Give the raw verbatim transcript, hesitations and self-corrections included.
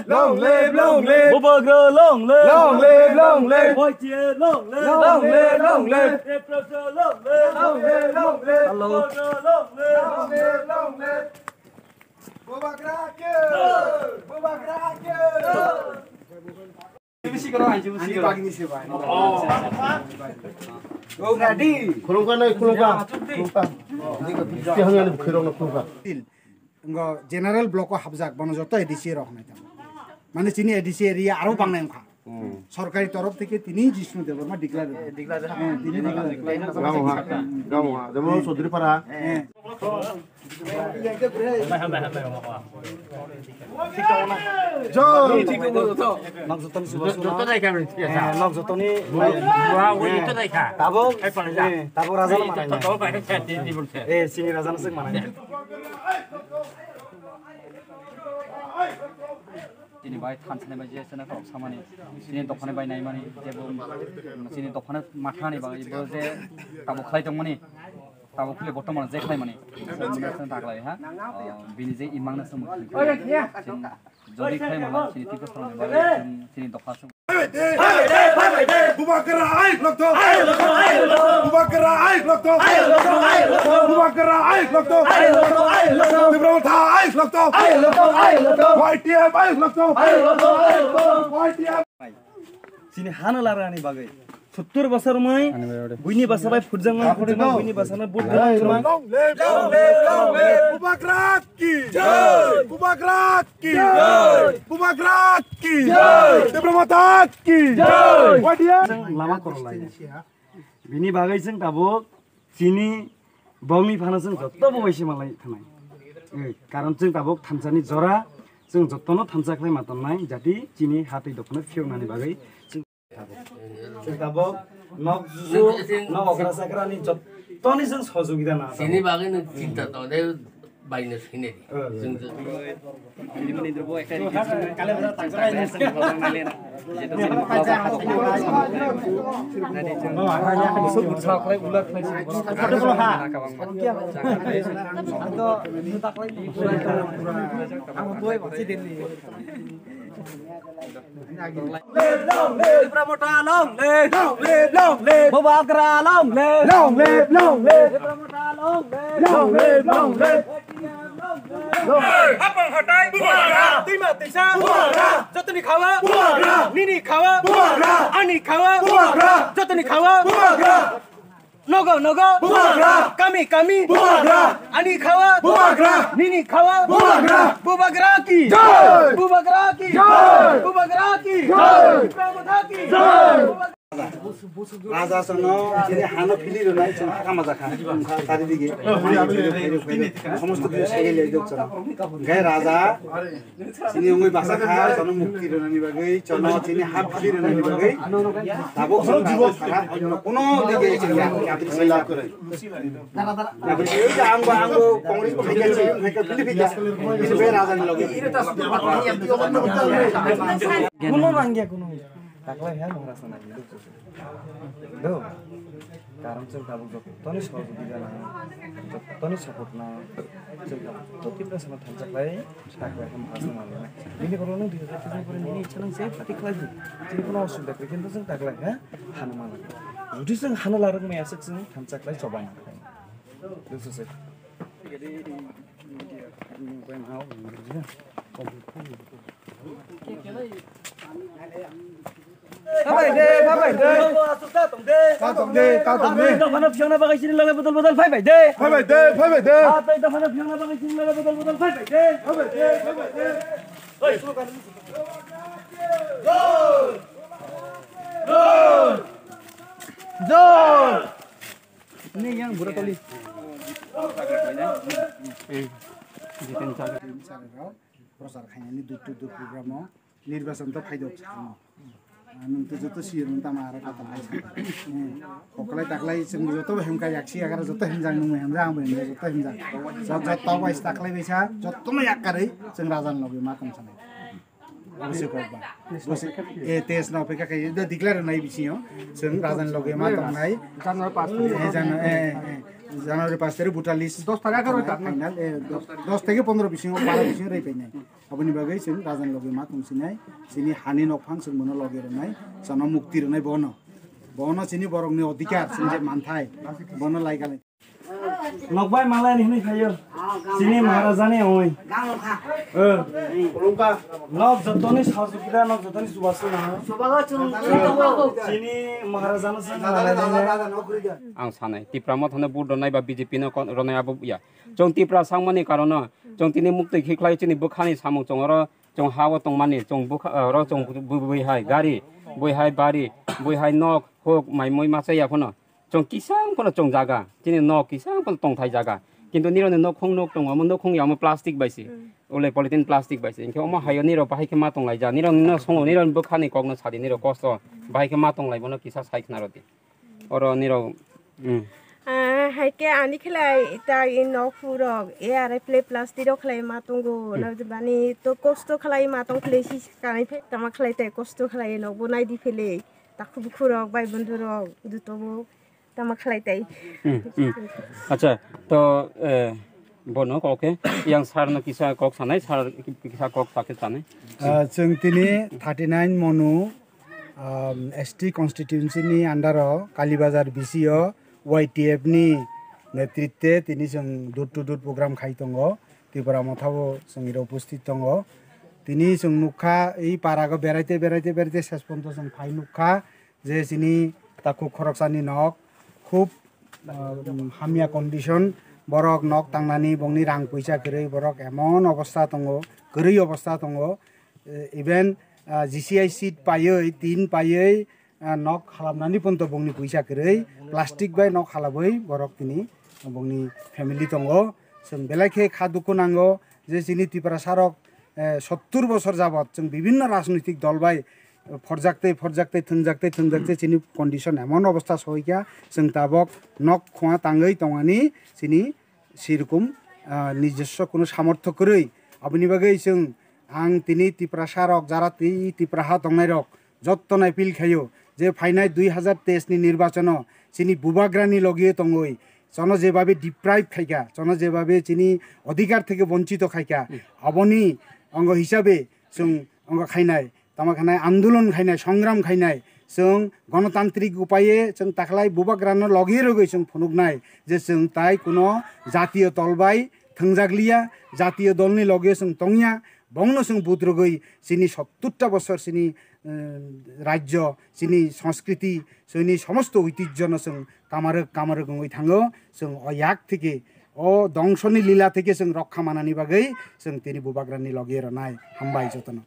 Long live, long live. Bubagra long live. Long live, long live. Y T A long live. Long live, long live. Tiprasa long live. Long live, long live. Hello. Bubagra long live. Long live, long live. Bubagra ki. Bubagra ki. Ani bagini se bai. Oh, ready. Khulumkha nai, khulumkha. Khulumkha. Tihang ani khirok no khulumkha. Ngo general block o hapjak, bono joto A D C rok nai tamo. Mane chini A D C area aro bangnai wngkha. Hmm. Sorkari torof theke tini Jishnu Debbarma declare. Declare. Hmm, tini declare. Gaon ha, gaon ha, jemon Chaudhuripara. Hmm. Jai. Nok jotoni suba suna. Nok jotoni. Tabuk. Tabuk raja mana. Eh, sini raja nasik mana. Chini bai thansa ni bai je sene kok samani, chini dophani bai nai mani, je bo chini dophani mathani bai bo je tabuk khlai tong mani, tabuk khlai bortoman je khlai mani, sene taklai ha, bini je imang na sumuk khlai, jodi khlai mani chini tiko song bai chini dopha song. Bubagra ai lokto. Bubagra ai lokto. Bubagra ai lokto. Tipra Motha ai lokto. Y T F ai lokto. Y T F. Chini hana larani bagwi. Sottur bosor mai. Buini basa bai phutjang mai, phutjang mai, buini basa na but. Long live, long live, long live. Bubagra ki jai. Bubagra ki jai. Bubagra ki jai. Tipra Motha ki jai. Wadia. Lama korolai. Bini bagwi chwng tabuk chini bongni phano chwng joto bo waisa malai thanai. Eh, karon chwng tabuk thansa ni jora, chwng jotono thansa khlai ma tonnai, jati chini hatwi dophano phiyoknani bagwi chwng tabuk. Chwng tabuk nok jusu, nok okra sakra ni jottoni chwng sojogita na. Chini bagwi no chinta to de. Baino sine di. Chwng Tipra Motha long live. Long live, long live. Bubagra long live. Long live, long live. Tipra Motha long live. Long live, long live. Hapang hatai. Bubagra. Twima twisa. Bubagra. Jotoni khawa. Bubagra. Nini khawa. Bubagra. Ani khawa. Bubagra. Jotoni khawa. Bubagra. Nogo nogo. Bubagra. Kami kami. Bubagra. Ani khawa. Bubagra. Nini khawa. Bubagra. Bubagra ki. Jai. Bubagra ki. Jai. Bubagra ki. Jai. Tipra Motha ki. Jai. Raja sono chini hano phili rwnai chwng hakha majakha. Chari dige. Somosto kisa segel jai dok sono. Gai raja chini ongoi basa kha, sono mukti rwnani bagwi, sono chini ha phili rwnani bagwi. Tabuk sono raja kha, kono dige chini ya, ya phili sela kore. Ya phili sela ang ba ang bo Congress ko phikya chini, phikya phili phikya. Phili be raja ni loge. Kono rangya kono. Taklai hai Maharaj na nangni dukhu se. Do. Karon chwng tabuk jottoni sohojogita nango, jottoni support nango. Chwng tabuk jottoni prasana thansa khlai taklai hai Maharaj na nangni. Bini borok nung dui hajar teis ni pore nini ichha nung je party khlai di. Chini kono osubida kwrwi kintu chwng taklai hai hano mano. Jodi chwng hano larwk maya swk chwng thansa khlai choba nang. Dukhu se. Phai bai de, phai bai de. Ta tong de, ta tong de. Dophano phiyokna bagwi chini loge bodol bodol phai bai de. Phai bai de, phai bai de. Dophano phiyokna bagwi chini loge bodol bodol phai bai de. Phai bai de, phai bai de. Jor! Ini yang burak toli. Prochar khainani dur to dur program o nirbachon to phaidok sakno. Nung to joto sir nung tama ara kata lai. Oklai taklai chwng joto hemka yaksi agar joto hemjang nung hemjang ang joto hemjang. Joto wais taklai baisa joto no yakkarwi chwng rajan logi ma tong sanai. Bwswk kok ba. Bwswk, eh, test no peka kai, da declare nai bisingo. Chwng rajan loge ma tong nai. January pass. Eh, Janu-, eh, eh. January pash tarik voter list dos tarik atharo final, eh, dos, dos theke pondro bisingo, baro bisingo rwi painai. Aboni bagwi chwng rajan logi ma tongsinai, chini hani nokphang chwng bono logi rwnai, chwngno mukti rwnai bono. Bono chini borokni odhikar, chini je manthai, bono laikha lai. Nokbai malai ni hwnwi phaio. Chini Maharajani oi. Eh. Nok jotoni sajukida, nok jotoni chubasuna. Chini Maharajano se malai ni. Ang sanai, Tipra Mothano vote rwnai ba B J P no kon-, rwnai abo ya. Chwng Tipra sangmani karono, chwng tini muktwi khiklai chini bwkhani samung chwng oro chwng ha-o tongmani, chwng bwkha, oro chwng bw-, bw-, bwihai gari, bwihai bari, bwihai nok, huk, mai mui machai ya phano. Chwng kisang phano chwng jaga, chini nok kisang phano tongthai jaga. Kintu nironi nokhung nok tongo, omo nokhung ya omo plastic bai se. Ule polythene plastic bai se. Hinkhe omo hayo nirok bahai khe ma tonglai ja. Nirok no songo, nirok bwkhani kokno sadi, nirok kosto bahai khe ma tonglai bono kisa sai khna rwdi. Oro nirok, mm. Ah, hai khe ani khlai ta i nok phurok, e arai phle plastic rok khlai ma tongo. Hmm. Nabjani to kosto khlai ma tong khlai si kanai phai tama khlai tai kosto khlai nok bo nai di phele. Takhuk bukhurok, bai bondhurok, jotobo tama khlai tai. Hmm, hmm. Acha, to, eh, bono kok khe, yang sir no kisa kok sanai, sir kisa kok sakhe sanai. Ah, chwng tini thirty nine Monu, um, S T constituency ni under o Kalibazar B C o Y T F ni netritwe tini chwng door to door program khai tongo. Tipra Motha bo chwng iro upasthit tongo. Tini chwng nukha, ei para go beraite, beraite, beraite ses ponto chwng phai nukha. Je chini takhuk khoroksani nok khub, ah, hamya condition, borok nok tangnani bongni rang puisa kwrwi, borok emon obostha tongo, kwrwi obostha tongo. Eh, even, ah, G C I sheet paiwi, tin paiwi, ah, nok khalamnani ponto bongni puisa kwrwi, plastic bai nok khalabwi borok tini bongni family tongo. Chwng belai khe kha dukhu nango je chini Tiprasa rok, eh, sottur bosor jabot chwng bibinno rajnoitik dol bai, eh, phorjak tei, phorjak tei, thwngjak tei, thwngjak tei chini condition emon obostha soikha, chwng tabok nok khunga tangwi tongmani chini sirokom, ah, nijoswo kuno samortho kwrwi. Aboni bagwi chwng, ang tini Tiprasa rok, jara twi Tipra ha tongnai rok, jotto no appeal khaio je phainai dui hazar teis ni nirbachano chini bubagrani logi tongwi, chono jebabe deprive khaikha, chono jebabe chini odhikar theke bonchito khaikha, hmm, aboni ongo hisabe chwng ongo khainai, tamo khanai andolon khainai, songram khainai, chwng gonotantrik upaye chwng takhlai bubagrano logi rwgwi chwng phunuknai je chwng tai kuno jatiyo tol bai thwngjak liya, jatiyo dolni logi chwng tongya, bongno chwng budrugwi chini sottur ta bosor chini, eh, rajyo, chini sanskriti, chini somosto oitijjono chwng kamarwk, kamarwk wngwi thango. Chwng o yak theke, o dongsoni lila theke chwng rokha manani bagwi chwng tini bubagrani logi rwnai. Hambai jotono.